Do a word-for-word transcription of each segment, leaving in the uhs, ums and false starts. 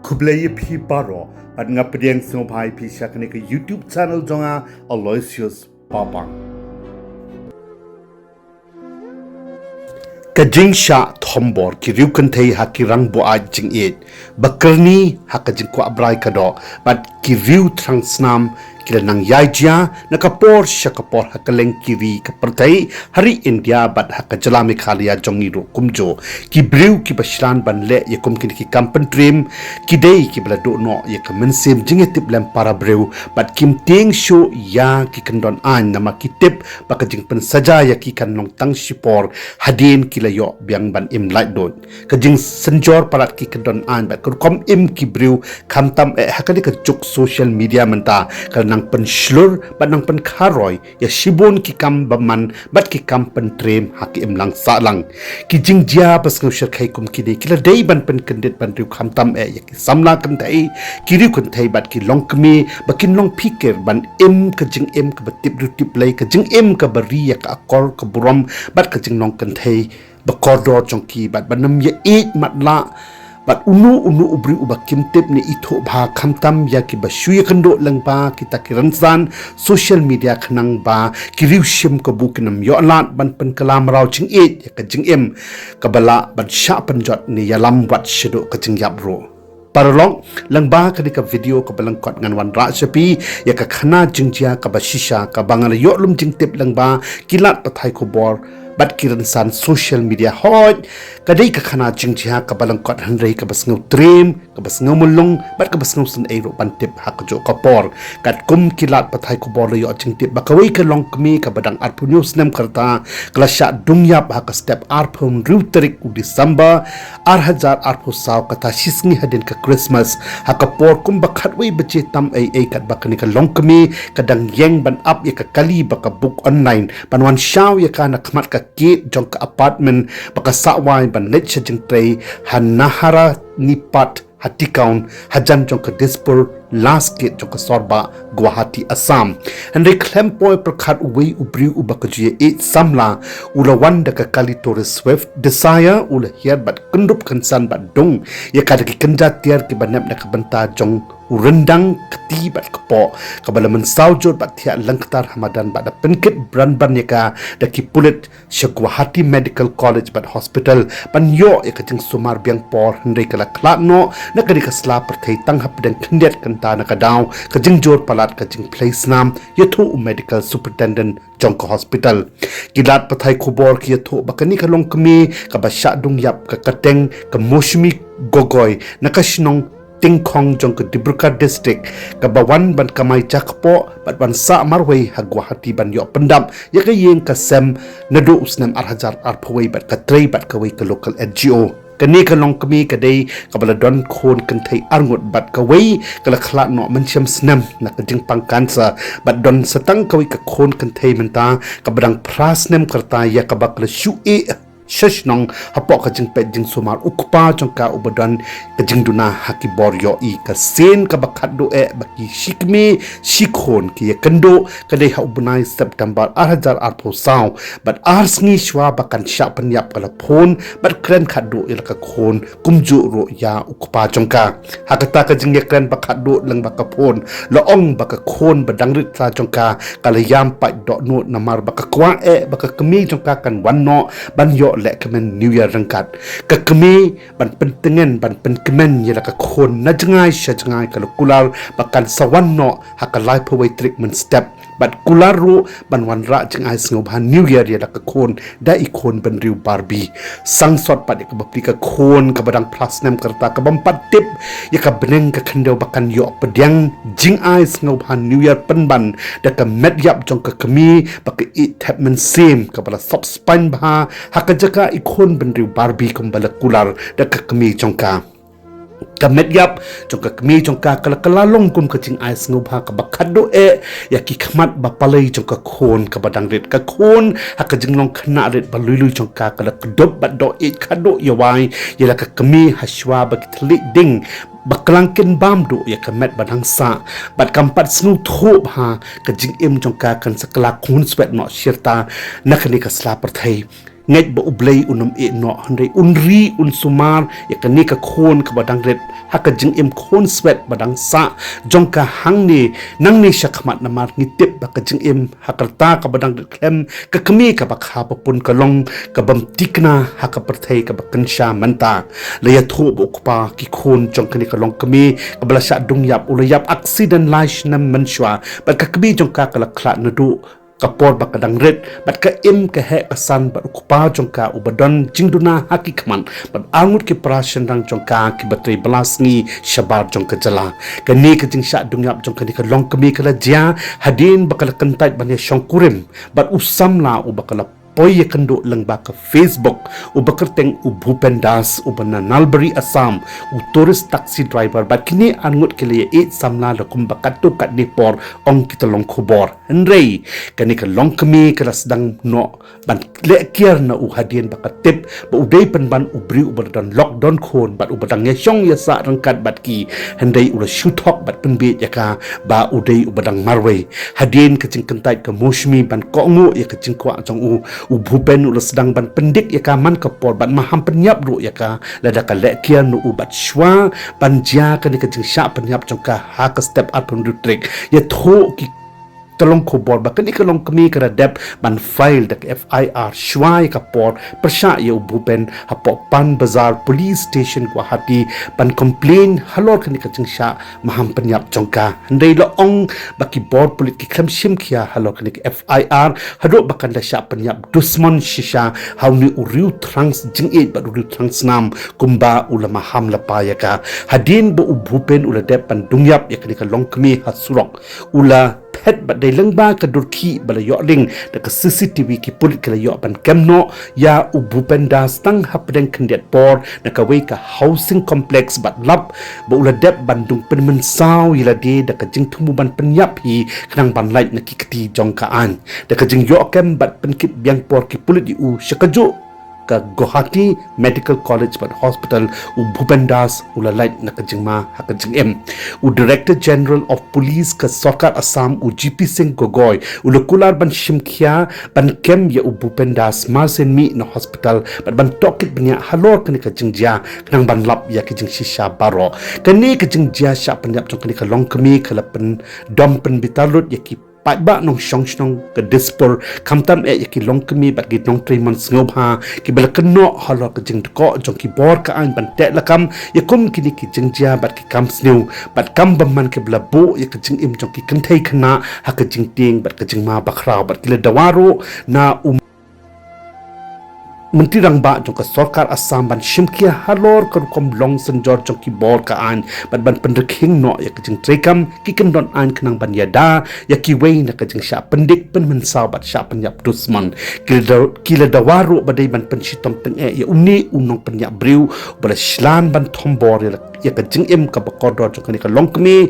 Khublei ïa phi baroh, bad nga pdiang sngewbha ïa phi sha kane ka YouTube channel jong nga, Aloysius Papang. Ka jingshah thombor ki riew kynthei ha ki rang buaid jingïeit, ba kyrni ha ka jingkwah brai ka doh, bad ki riew thrang snam ki la nang ïaid jia na ka por sha ka por ha kylleng ki ri ka pyrthei, ha ri India bad ha ka jylla Meghalaya jong ngi ruh kumjuh. Ki briew kiba shlan ban leh ïa kum kine ki kam pyntriem, ki dei kiba la duh noh ïa ka mynsiem jingïatiplem para briew, bad kim tieng shuh ïa ki kyndon aiñ namar ki tip ba ka jingpynsaja ïa ki kan long tang shipor hadien ki la ïoh biang ban im laitluid. Ka jingsynjor palat ki kyndon aiñ bad ka rukom im ki briew, khamtam eh ha kane ka juk social media mynta, ka la nang pynshlur bad nang pynkharoi ïa shibun ki kam bymman bad ki kam pyntriem ha ki imlang sahlang. Ki jingjia ba sngewshyrkhei kum kine ki la dei ban pynkyndit ban riew, khamtam eh ïa ki samla kynthei, ki riew kynthei bad ki longkmie, ba kin long phikir ban im ka jingim kaba tip riew tip lei, ka jingim kaba ri ïa ka akor ka burom bad ka jinglong kynthei ba kordor jong ki, bad ban ym ïaieit matlah bad uno uno u briew uba kim tip ne ithuh bha, khamtam ïa kiba shu ïakynduh lyngba kita ki rynsan social media, khnang ba ki riew shim kabu kin ym ïoh lad ban pynkylla mraw jingïeit ïa ka jingim kaba lah ban shah pynjot ne ïalam wat shaduh ka jingïap ruh. Paralok, lyngba kane ka video kaba lyngkot ngan wanrah sha phi ïa ka khana jingjia kaba shisha kaba nga la ïoh lum jingtip lyngba ki lad pathai khubor bad ki rynsan social media. Hooid, ka dei ka khana jingjia kaba lyngkot, hynrei kaba sngewtriem, kaba sngewmulung bad kaba sngewsynei ruh ban tip ha kajuh ka por. Katkum ki lad pathai khubor la ïoh jingtip ba kawei ka longkmie kaba dang arphew hynñiew snem ka rta ka la shah dung ïap ha ka step arphew hynriew tarik u December ar hajar arphew saw, kata shisngi hadien ka Christmas, ha ka por kumba khatwei baje tam ei ei, katba kane ka longkmie ka dang ïeng ban ap ïa ka kali ba ka book online, ban wan shaw ïa ka na khmat ka gate jong ka apartment ba ka sah wai ban leit sha jingtrei ha Naharanipat Hatikaun, hajan jong ka Dispur last gate jong ka Sorbah, Guwahati, Assam. Hynrei khlem poi pyrkhat uwei u briew uba ka ju ïaieit samla u la wan da ka kali Tourist Swift Dzire, u la hiar bad kyndup kynsan bad dung ïa ka da ki kynja tiar kiba nep na ka bynta jong u ryndang, kti bad kpoh, kaba la mynsaw jur bad thiah lyngktar ha madan, bad da pynkit bran ban ïa ka da ki pulit sha Guwahati Medical College bad Hospital ban ïoh ïa ka jingsumar biang por, hynrei ka la khlad noh na kane ka sla pyrthei tang hapdeng khyndiat kynta na ka daw ka jingjur palat ka jingphlei snam ïathuh u medical superintendent jong ka hospital. Ki lad pathai khubor ki ïathuh ba kane ka longkmie kaba shah dung ïap ka kyrteng ka Moushami Gogoi, na ka shnong Tingkhong jong ka Dibrugarh District, kaba wan ban kamai jakpoh bad wan sah marwei ha Guwahati ban ïoh pyndap ïa ka ïing ka sem naduh u snem ar hajar arphew wei bad ka trei bad kawei ka local N G O. Kane ka longkmie ka dei kaba la don khun kynthei arngut bad kawei ka la khlad noh mynshem snem na ka jingpang cancer, bad don sa tang kawei ka khun kynthei mynta kaba dang phra snem ka rta, ïa kaba ka la shu ïeh sha shnong hapoh ka jingpeit jingsumar u kpa jong ka uba don ka jingduna ha ki bor ïohi. Ka sien kaba khatduh eh ba ki shi kmie shi khun ki ïakynduh ka dei ha u bnai September ar hajar arphew saw, bad ar sngi shwa ba kan shah pynïap ka la phone bad kren khatduh ïa la ka khun, kumjuh ruh ïa u kpa jong ka. Ha kata ka jingïakren ba khatduh lyngba ka phone, la ong ba ka khun ba dang rit tla jong ka ka la ïam pait dohnud namar ba ka kwah eh ba ka kmie jong ka kan wan noh ban ïoh lehkmen New Year ryngkat. Ka kmie ban pyntngen ban pynkmen ïa la ka khun na jngai sha jngai, ka la kular ba kan sa wan noh ha ka laiphew wei tarik mynstep, bad kular ruh ban wanrah jingai sngewbha New Year ïa la ka khun da i khun bynriew Barbie. Sangsot pat ïa ka bapli ka khun kaba dang phra snem ka rta, kabym pat tip ïa ka bneng ka khyndew ba kan ïoh pdiang jingai sngewbha New Year pynban da ka met ïap jong ka kmie ba ka ïeit thep mynsiem, kaba la sop spaiñ bha ha ka jaka i khun bynriew Barbie kumba la kular da ka kmie jong ka. Ka met ïap jong ka kmie jong ka ka la kylla long kum ka jingai sngewbha kaba khatduh eh ïa ki khmat ba palei jong ka khun kaba dang rit. Ka khun ha ka jinglong khynnah rit ba lui lui jong ka ka la kdup bad doh ïeit khatduh ïa wai ïa la ka kmie, hashwa ba ki thylliej ding ba klang kin bam duh ïa ka met ba dang sah, bad kam pat sngewthuh bha ka jingim jong ka kan sa kylla khun swet noh shirta na kane ka sla pyrthei. Ngeit ba U Blei un ym ïeh noh, hynrei un ri un sumar ïa kane ka khun kaba dang rit ha ka jingim khun swet ba dang sah jong ka hangne nangne shakhmat, namar ngi tip ba ka jingim ha ka rta kaba dang rit khlem ka kmie kaba kha ba pun ka long ka bym thikna ha ka pyrthei kaba kynsha mynta. La ïathuh ba u kpa ki khun jong kane ka longkmie kaba la shah dung ïap u la ïap aksiden lai snem mynshuwa, bad ka kmie jong ka ka la khlad naduh ka por ba ka dang rit, bad ka im ka heh ka san, bad u kpa jong ka uba don jingduna ha ki khmat, bad arngut ki para shynrang jong ka kiba trei bylla sngi shabar jong ka jylla. Kane ka jingshah dung ïap jong kane ka longkmie ka la jia hadien ba ka la kyntait ban ïashongkurim bad u samla uba ka la poi ïakynduh lyngba ka Facebook, uba kyrteng u Bhupen Das, uba na Nalbari, Assam, u tourist taxi driver, bad kine arngut ki la ïaieit samla la kumba katto katne por, ong ki tyllong khubor. Hynrei kane ka longkmie ka la sdang noh ban leh kiar na u hadien ba ka tip ba u dei pynban u briew uba la don lok don khun bad uba dang ïashong ïasah ryngkat bad ki, hynrei u la shu thok bad pynbieit ïa ka ba u dei uba dang marwei. Hadien ka jingkyntait ka Moushami ban kohnguh ïa ka jingkwah jong u, u Bhupen u la sdang ban pyndik ïa ka man ka por bad maham pynïap ruh ïa ka lada ka leh kiar na u, bad shuwa ban jia kane ka jingshah pynïap jong ka ha ka step arphew hynriew tarik, ïathuh ki tyllong khubor ba kane ka longkmie ka la dep ban file da ka F I R shuwa ïa ka por pyrshah ïa u Bhupen hapoh Pan Bazar Police Station, Guwahati, ban complain halor kane ka jingshah maham pynïap jong ka. Hynrei la ong ba ki bor pulit ki khlem shim khia halor kane ka F I R haduh ba kan da shah pynïap dusmon shisha ha une u riewthrang jingïeit bad u riewthrang snam kumba u la maham lypa ïa ka. Hadien ba u Bhupen u la dep ban dung ïap ïa kane ka longkmie ha surok, u la phet bad dei lyngba ka dur khih ba la ïoh ring da ka C C T V, ki pulit ki la ïoh ban kem noh ïa u Bhupen Das tang hapdeng khyndiat por na kawei ka housing complex, bad lap ba u la dep ban dung pynmynsaw ïa lade da ka jingthmu ban pynïap hi khnang ban lait na ki kti jong ka aiñ. Da ka jingïoh kem bad pynkit biang por ki pulit ïa u sha kajuh ka Guwahati Medical College bad Hospital, u Bhupen Das u la lait na ka jingma ha ka jingim. U Director General of Police ka Sorkar Assam, u G P Singh Gogoi, u la kular ban shim khia ban kem ïa u Bhupen Das marsien mih na hospital bad ban tohkit bniah halor kane ka jingjia khnang ban lap ïa ki jingshisha baroh. Kane ka jingjia shah pynïap jong kane ka longkmie ka la pyndom pynbitar lut ïa ki paidbah nongshong shnong ka Dispur, khamtam eh ïa ki longkmie bad ki nongtrei mon sngewbha kiba la kynnoh halor ka jingdkoh jong ki bor ka aiñ ban teh lakam ïa kum kine ki jingjia bad ki kam sniew bad kam bymman kiba la buh ïa ka jingim jong ki kynthei khynnah ha ka jingtieng bad ka jingma bakhraw. Bad ki la dawa ruh na u Myntri Rangbah jong ka Sorkar Assam ban shim khia halor ka rukom long synjor jong ki bor ka aiñ bad ban pynrkhing noh ïa ka jingtreikam ki kyndon aiñ khnang ban ïada ïa kiwei na ka jingshah pyndik pynmynsaw bad shah pynïap dusmon. Ki la da-, ki la dawa ruh ba dei ban pynshitom tyngeh ïa une u nongpynïap briew uba la shlan ban thombor ïa la, ïa ka jingim kaba kordor jong kane ka longkmie.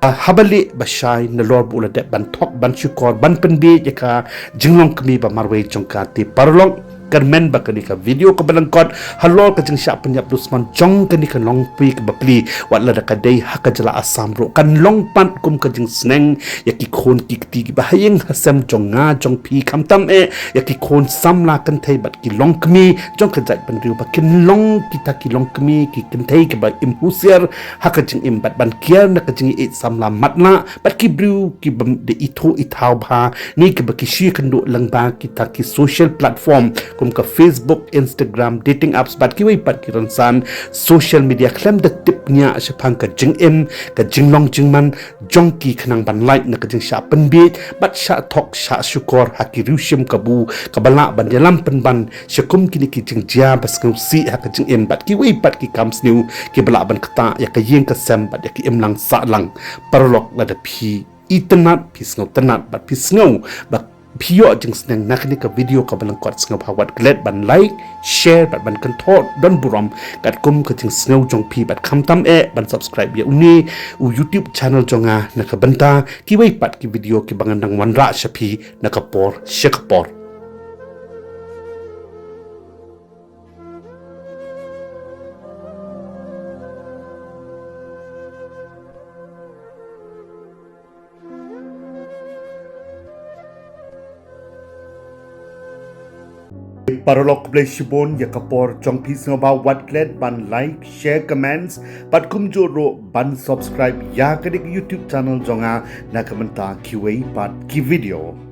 Haba lieh ba shai nalor ba u la dep ban thok ban shukor ban pynbieit ïa ka jinglong kmie ba marwei jong ka. Te paralok, kyrmen ba kane ka video kaba lyngkot halor ka jingshah pynïap dusmon jong kane ka longkmie kaba plie, wat lada ka dei ha ka jylla Assam ruh, kan long pat kum ka jingsneng ïa ki khun ki kti kiba ha ïing ha sem jong nga jong phi, khamtam eh ïa ki khun samla kynthei bad ki longkmie jong ka jaitbynriew ba kin long kita ki longkmie ki kynthei kiba im husiar ha ka jingim bad ban kiar na ka jingïeit samla matlah bad ki briew kiba ym dei ithuh ithaw bha ne kiba ki shu ïakynduh lyngba kita ki social platform kum ka Facebook, Instagram, dating apps bad kiwei pat ki rynsan social media khlem da tip bniah shaphang ka jingim, ka jinglong jingman jong ki khnang ban lait na ka jingshah pynbieit bad shah thok shah shukor ha ki riewshim kabu kaba lah ban ïalam pynban sha kum kine ki jingjia ba sngewsih ha ka jingim bad kiwei pat ki kam sniew kiba lah ban ktah ïa ka ïing ka sem bad ïa ki imlang sahlang. Paralok, lada phi itynnad, phi sngewtynnad bad phi sngew ba phi ïoh jingsneng na kane ka video kaba lyngkot, sngewbha wat klet ban like, share bad ban kynthoh don burom katkum ka jingsngew jong phi bad khamtam eh ban subscribe ïa une u YouTube channel jong nga na ka bynta kiwei pat ki video kiba ngan dang wanrah sha phi na ka por sha ka por. Paralok, khublei shibun ïa ka por jong phi, sngewbha wat klet ban like, share, comments bad kumjuh ruh ban subscribe ïa kane ka YouTube channel jong nga na ka bynta kiwei pat ki video.